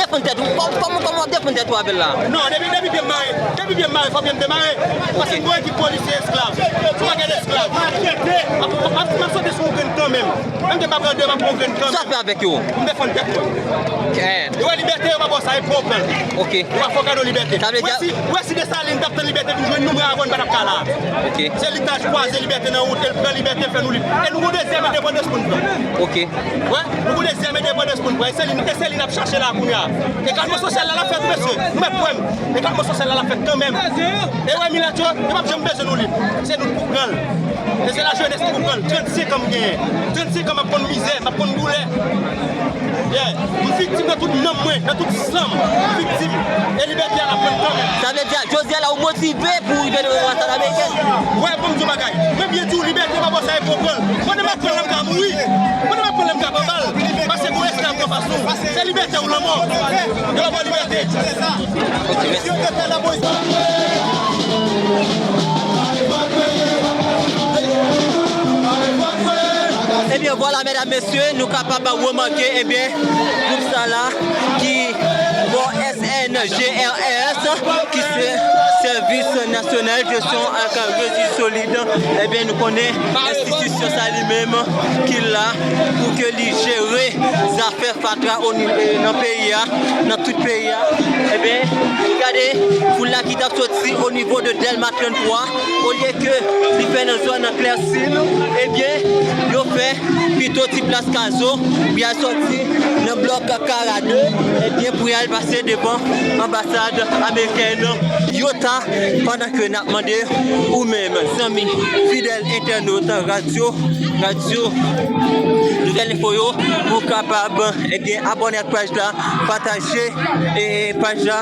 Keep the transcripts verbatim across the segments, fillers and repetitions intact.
Defann tèt ou. Kò-, kòman, kòman w ap defann tèt ou avè l la? Non, depi, depi pye m mare, depi pye m mare, fò pye m demare. Paske m gon ekip polisye esklav. M pa gen esklav. M ap, m ap, m ap sote sou yon grenn kan menm. Menm ke m pa pran de, m ap pran yon grenn kan menm. Sa w ap fè avèk yo? M defann tèt mwen. Kèt. Yo wè Libète, yo pa ba w sa, yo pran w pran l. Ok. Yo pa fè w kado Libète. Sa vle di. Ou wè si, ou wè si Desalin t ap tann Libète vin jwenn nou, mwen avè w, nou pa t ap ka la. Ok. Se li k ta kwaze Libète nan wout, e l pran Libète, l fè nou lib. E nou gon dezyèm endepandans pou n pran. Ok. Wè, nou gon dezyèm endepandans pou n pran. E se li, e se li n ap chache la kounye a. Eklatman sosyal la, l ap fèt, mesye. Nou mèt kwè m. Eklatman sosyal la, l ap fèt kanmenm. E wè, milat yo, yo p ap janm bezwen nou lib. Se nou k pou pran l. E se lajenès ki pou pran l. Trannsenk an m genyen. Trannsenk an m ap konn mizè, m ap konn doulè. Yeah. M viktim nan tout nanm mwen, nan tout san m. M viktim. E Libète a, l ap pran l kanmenm. Sa vle di, jodi a la, ou motive pou rive nan anbasad amerikèn? Wè, ban m di w bagay. Mwen byen di w, Libète pa bò sa e pran pran l. Pandan m ap pran l la, m ka mouri. Pandan m ap pran l la, m ka pran bal. Paske gon esklav k anfas nou. Se Libète ou lanmò. Yo la bò Libète. Ok, mèsi. Ebyen, vwala, medam, mesye, nou kapab remake, ebyen, gwoup sa la ki bò S N G R S, ki se Sèvis Nasyonal Jesyon ak Resi Solid, ebyen, nou konnen enstitisyon sa li menm ki la pou ke li jere zafè fatra o ni-, eh, nan peyi a, nan tout peyi a. Ebyen, gade foul la ki t ap soti o nivo de Dèlma trannntwa, olye ke li fè nan zòn Klèsin, ebyen, yo fè pito ti plas Kazo, pou y al sòti nan blòk Kara de, ebyen, pou y al pase devan anbasad amerikèn. Yota, pandan ke n ap mande ou menm, zanmi, fidèl entènot radyo, radyo Nouvèl Enfo yo, pou w kapab, ebyen, abòne ak paj la, pataje, e, paj la,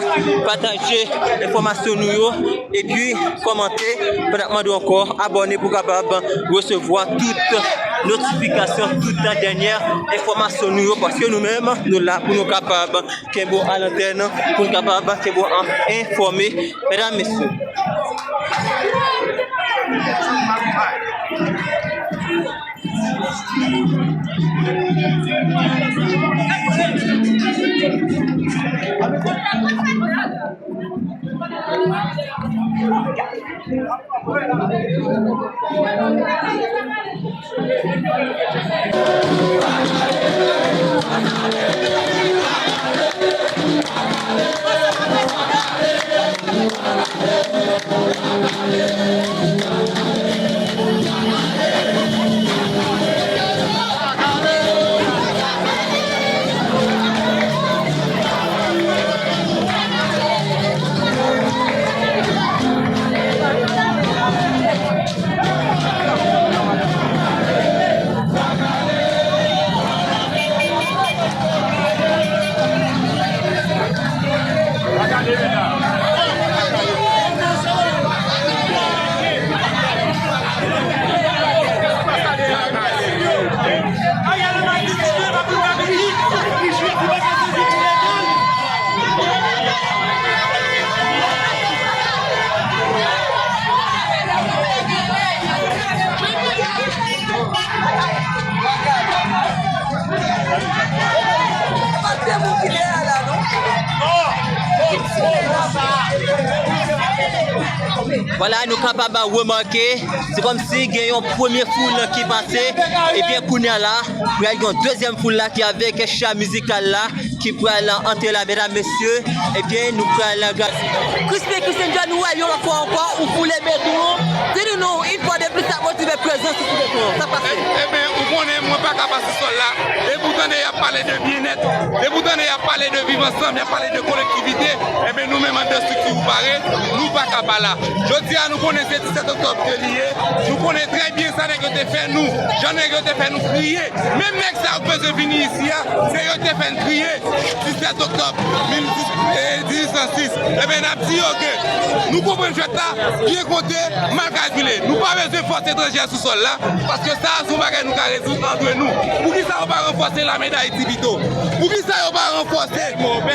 pataje enfòmasyon nou yo, epi kòmante, pandan n ap mande w ankò, abòne pou w kapab resevwa tout notifikasyon, tout dènyè enfòmasyon nou yo, paske nou menm, nou la pou nou kapab kenbe w a lantèn, pou n kapab kenbe w an-, enfòme, medam, mesye. Vwala, nou kapab remake, se kòmsi gen yon premye foul ki pase, ebyen, kounye a la, pral gen yon dezyèm foul la ki avèk cha mizikal la, ki pral antre la, medam, mesye, ebyen, nou pral gade. Crispy Christian John, nou wè yon lòt fwa ankò, ou foule beton, di nou, nou, yon fwa de plis, sa motive prezans ou sou beton, sa pase. E, ebyen, ou konnen, mwen pa ka pase sòl la, e pou tande y ap pale de byennèt, e pou tande y ap pale de viv ansanm, y ap pale de kolektivite, ebyen, nou menm, anndan estrikti ou pare, nou pa ka pa la. Jodi a, nou konnen se disèt oktòb ke li ye, nou konnen trè byen sa nèg yo te fè nou, jan nèg yo te fè nou kriye. Menm nèg sa yo k bezwen vini isi a, se yo te fè n kriye. Disèt oktòb mil, eh, dizuit san sis. Ebyen, n ap di yo ke nou konprann jwèt la, byen konte, mal kalkile. Nou pa bezwen fòs etranjè sou sòl la, paske sa a se yon bagay nou ka rezoud antre nou. Poukisa yo pa ranfòse lame Dayiti pito? Poukisa yo pa ranfòse,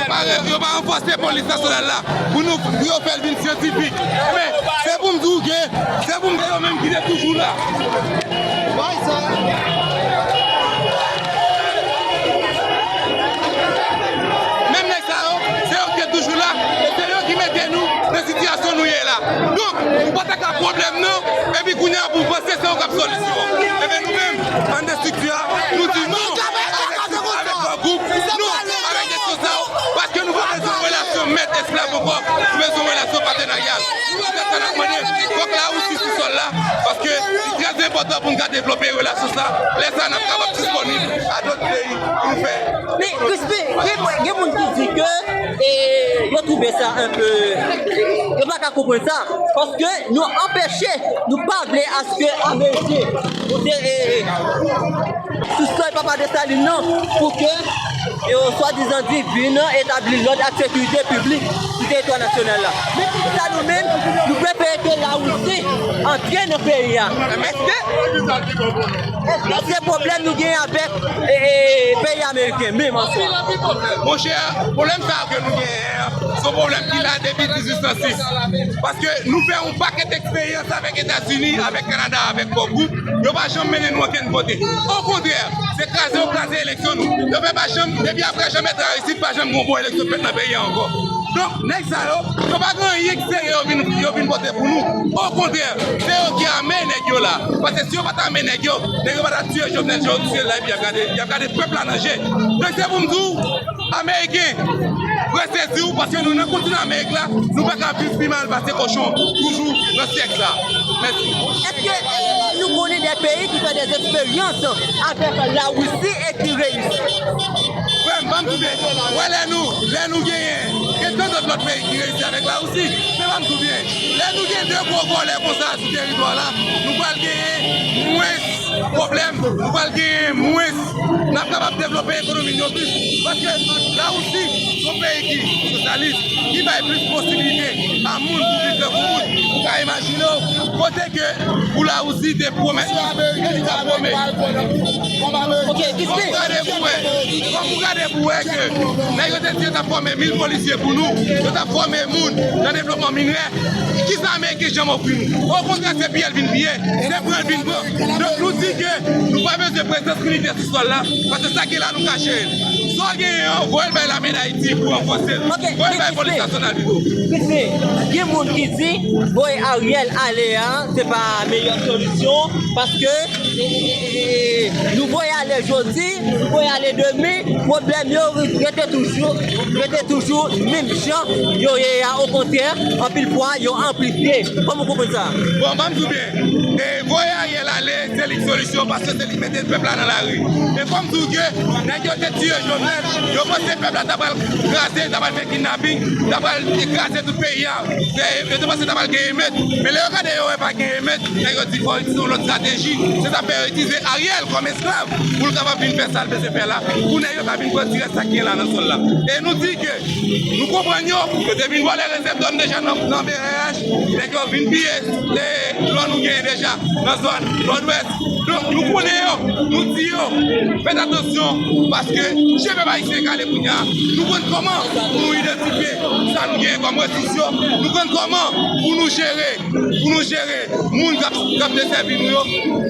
pa re-, yo pa ranfòse polis nasyonal la pou nou, pou yo fè l vin syantifik? Ebyen, se pou m di w ke se pou m di yo menm ki te toujou la. Bay sa. Menm nèg sa yo, Ou pa ta ka pwoblèm nan, epi kounye a pou w panse se ou k ap solisyon. Ebyen nou menm, anndan estrikti a, nou di non avèk, avèk kò gwoup, non avèk desizyon sa yo, paske nou pa bezwen relasyon mèt esklav ankò, nou bezwen relasyon patenaryal. Se sa n ap mande, fòk Larisi sou sòl la, paske li trè enpòtan pou n ka devlope relasyon sa, lè sa n ap kapab disponib a dòt peyi pou nou fè. Men, Crispy, gen, gen moun ki di ke, e, yo twouve sa enpe, yo pa ka konprann sa, paske nou anpeche, nou pa vle aske Ameriken monte, e, sou sòl Papa Desalin nan, pou ke yo swadizan di vin etabli lòd ak sekirite piblik sou teritwa nasyonal la. Men poukisa nou menm, nou prefere ke Larisi antre nan peyi a? Èske, èske se pwoblèm nou genyen avèk, e, e, peyi ameriken menm an swa? Monchè, pwoblèm sa a ke nou genyen an, se yon pwoblèm ki la depi dizuit san sis. Paske nou fè yon pakèt eksperyans avèk Etazini, avèk Kanada, avèk Kò Gwoup, yo pa janm mennen nou okenn kote. Okontrè, se kraze yo kraze eleksyon nou. Yo fè pa janm, depi apre Jean Bertrand Aristide, pa janm gen yon bon eleksyon fèt nan peyi a ankò. Donk, nèg sa yo, yo pa gen anyen ki serye yo vin, yo vin pote pou nou. Okontrè, se yo ki ame nèg yo la. Paske si yo pa t ame nèg yo, nèg yo pa t ap tiye Jovenel jan yo tiye l la, epi y ap gade, y ap gade pèp la nan je. Donk, se pou m di w, Ameriken, pran sezi w, paske nou nan kontinan Amerik la, nou pa ka viv pi mal pase kochon, toujou nan syèk sa. Mèsi. Èske, e, nou konnen de peyi ki fè de eksperyans avèk Larisi e ki reyisi? Frè m, ban m di w, wè lè nou, lè nou genyen, gen tanzòt lòt peyi ki reyisi avèk Larisi. Men ban m di w byen, lè nou gen de gwo vòlè konsa sou teritwa la, nou pral genyen mwens pwoblèm, nou pral genyen mwens, n ap kapab devlope ekonomi nou plis. Paske Larisi se yon peyi ki sosyalis, ki bay plis posibilite a moun pou viv tankou moun. Ou ka imajine w, kote ke pou Larisi te pwomèt, li ta pwomèt. Ok, kòm ou gade pou wè, kòm ou gade pou wè ke nèg yo te di yo t ap fòme mil polisye pou nou, yo t ap fòme moun nan devlopman minerè, kisa Ameriken janm ofri nou? Okontrè, se piye l vin piye, se pran l vin pran. Donk, nou di ke nou pa bezwen prezans militè sou sòl la, paske sa ki la, nou ka jere l. Sa w genyen an, voye l bay lame Dayiti pou ranfòse l. Ok, voye l bay polis nasyonal pito. Kite, gen moun ki di, voye Ariel ale a, se pa meyè solisyon, paske, e, e, e, e, nou voye ale jodi, nou voye ale demen, pwoblèm yo rete toujou, rete toujou menm jan yo ye a, okontrè, anpil fwa, yo anplifye. Kòman w konprann sa? Bon, ban m di w byen, e, voye Ariel ale, se li k solisyon, paske se li k mete pèp la nan lari. E fò m di w ke nèg yo te tiye Jovenel, yo panse pèp la ta pral kraze, ta pral fè kidnaping, ta pral kraze tout peyi a. Se, yo te panse ta pral gen emet. Men lè yo gade, yo wè pa gen emet, nèg yo di fò yo itilize yon lòt estrateji. Se sa fè yo itilize Ariel kòm esklav pou l kapab vin fè sa l bezwen fè la, pou nèg yo ka vin pran ti rès sa k gen la nan sòl la. E nou di ke nou konprann yo, yo te vin vòlè rezèv dòm deja nan, nan B R H, nèg yo vin piye, e, lò nou genyen deja nan zòn Nòdwès. Donk, nou konnen yo, nou di yo, fèt atansyon, paske je pèp ayisyen kale kounye a. Nou konn kòman pou nou idantifye sa nou genyen kòm resous yo, nou konn kòman pou nou jere, pou nou jere moun k ap, k ap desèvi nou yo.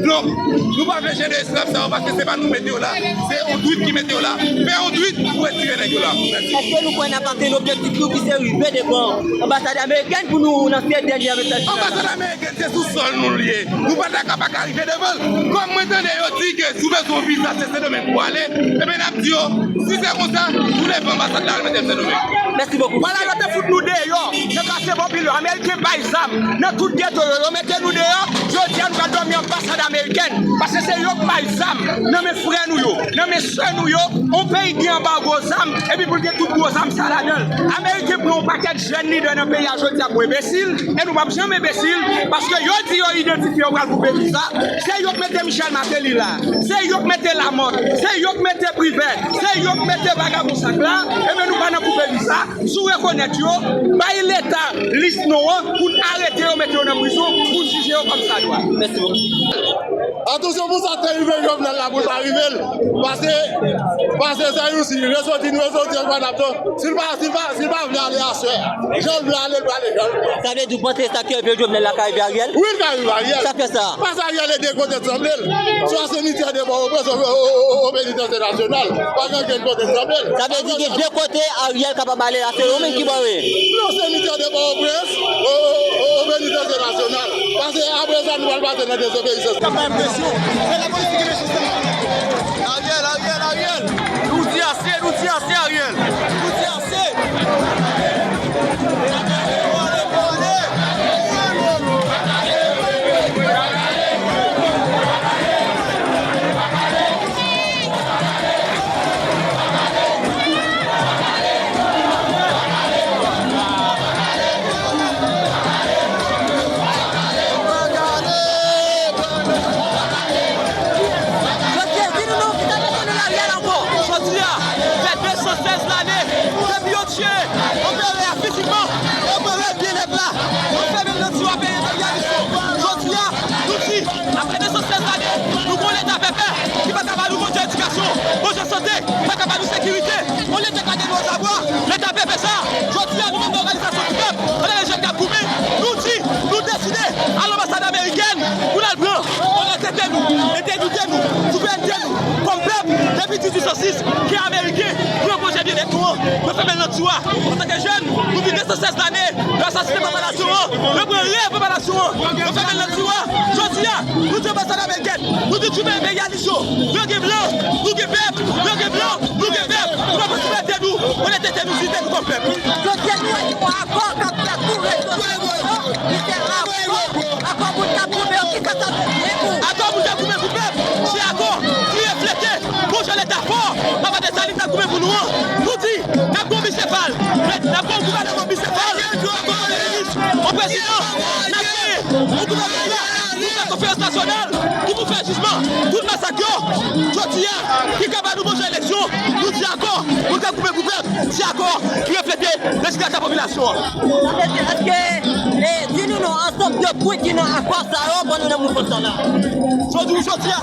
Donk, nou pa vle jere esklav sa yo, paske se pa nou mete yo la, se yon twit ki mete yo la. Fè yon twit pou retire nèg yo la. Mèsi. Èske nou kwè n ap atenn objektif nou ki se rive devan anbasad amerikèn pou nou lanse dènye mesaj final la? Anbasad amerikèn se sou sòl nou l ye. Nou pa ta ka pa ka rive devan l. Kòm mwen tande yo di ke si w bezwen yon viza se Sendomeng pou w ale, ebyen n ap di yo, si se konsa, nou leve anbasad la al mete l Sendomeng. Mèsi bokou. Pandan yo te fout nou deyò nan katye Bonpilyon, ameriken bay zam nan tout geto yo, yo mete nou deyò. Jodi a nou pral dòmi anbasad amerikèn, paske se yo k bay zam nan men frè nou yo, nan men sè nou yo. Yon peyi gen anbago zam, epi pou l gen tout gwo zam sa ladan l. Ameriken pran yon pakèt jèn lidè nan peyi a jodi a pou enbesil, e nou p ap janm enbesil, paske yo di yo idantifye, yo pral koupe viza. Se yo k mete Michel Martelly la, se yo k mete Lamothe, se yo k mete Privert, se yo k mete vagabon sak la, ebyen nou pa nan koupe viza. Si w rekonèt yo, bay Leta lis non an pou n arete yo, mete yo nan prizon, pou n jije yo kòmsadwa. Mèsi bokou. Atansyon pou sa k te rive Jovenel la, pou l pa rive l. Pase, pase Sayoussi, resoti n, resoti an, pa n ap tann. Si l pa, si l pa, si l pa vle ale aswè, jan l vle ale, l prale jan l vle. Sa vle di w panse sa k rive Jovenel la ka rive Ariel? Wi, l ka rive Ariel. Sa k fè sa? Paske Ariel ede kote l sanble l. Swa se Simityè de Pòtoprens, o, o, o, o, o Penitansye Nasyonal. Pa gen okenn kote l sanble l. Sa vle di gen de kote Ariel kapab ale la, se yo menm ki bò yo ye. Non, se Simityè de Pòtoprens, o, o, o, Dezobeisans nasyonal. Paske apre sa, nou pral pase nan dezobeisans. Sa pa enpresyon. Se lapolis ki genyen sistèm. Ariel, Ariel, Ariel. Nou di ase, nou di ase, Ariel. Nou di ase. Jodi a, di nou non, ki ta mete nou lari a ankò. Jodi a, fè de san sèz lane depi yo tiye anperè a fizikman, anperè byen nèt la, yo fèmen l nan tiwa peyi enperyalisyon. Jodi a, nou di, apre de san sèz lane, nou gon leta pèpè ki pa ka ba nou bon jan edikasyon, bon jan sante, pa ka ba nou sekirite. Olye Leta gade nou ozabwa, Leta pèpè sa. Jodi a, nou menm nan òganizasyon Ti Pèp, antanke jèn k ap goumen, nou di, nou deside al anbasad amerikèn pou n al pran onètete nou, entegrite nou, souverènte nou kòm pèp depi dizuit san sis, ke ameriken pran pwojè byennèt nou an, yo fèmen l nan tiwa. Antanke jèn, nou di de san sèz lane, yo asasinen papa nasyon an, yo pran rèv papa nasyon an, yo fèmen l nan tiwa. Jodi a, nou di anbasad amerikèn, nou di Ti Pèp enperyalis yo, yo gen blan, nou gen pèp, yo gen blan, nou gen pèp, nou pa pran souverènte nou, onètete nou, diyite nou kòm pèp. Jodi a, nou wè gen yon akò k ap fèt sou rezo sosyo, ki se akò, akò moun k ap goumen yo, kisa sa vle di pou ou? Akò moun k ap goumen pou pèp, se akò ki reflete bon jan Leta fò, papa Desalin t ap goumen pou nou an. Nou di, n ap gen yon bisefal, n ap gen yon gouvènman bisefal, n ap gen yon premye minis, yon prezidan, n ap gen yon gouvènman la, nou fè konferans nasyonal, ki pou fè jijman tout masak yo. Jodi a, ki ka ba nou bon jan eleksyon, nou di akò, moun k ap goumen pou pèp, di akò ki reflete dezi deza popilasyon an. Sa vle di, èske, e, di nou non, ansanm de pwen ki nan akò sa yo, ban nou nan mouvman sa la. Jodi, jodi a,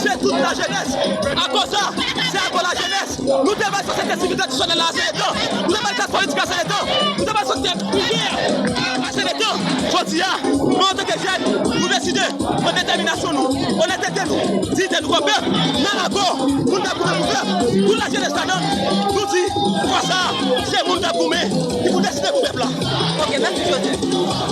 se tout lajenès. Akò sa, se akò lajenès. Nou te bay sosyete sivil tradisyonèl la ase de tan. Nou te bay klas politik ase de tan. Nou te bay sosyete prive a ase de tan. Jodi a, nou antanke jèn, nou deside pran detèminasyon nou, onètete nou, diyite nou kòm pèp, nan akò, moun k ap goumen pou pèp, tout lajenès ladan l, nou di, fwa sa a, se moun k ap goumen ki pou deside pou pèp la. Ok, mèsi Joseph.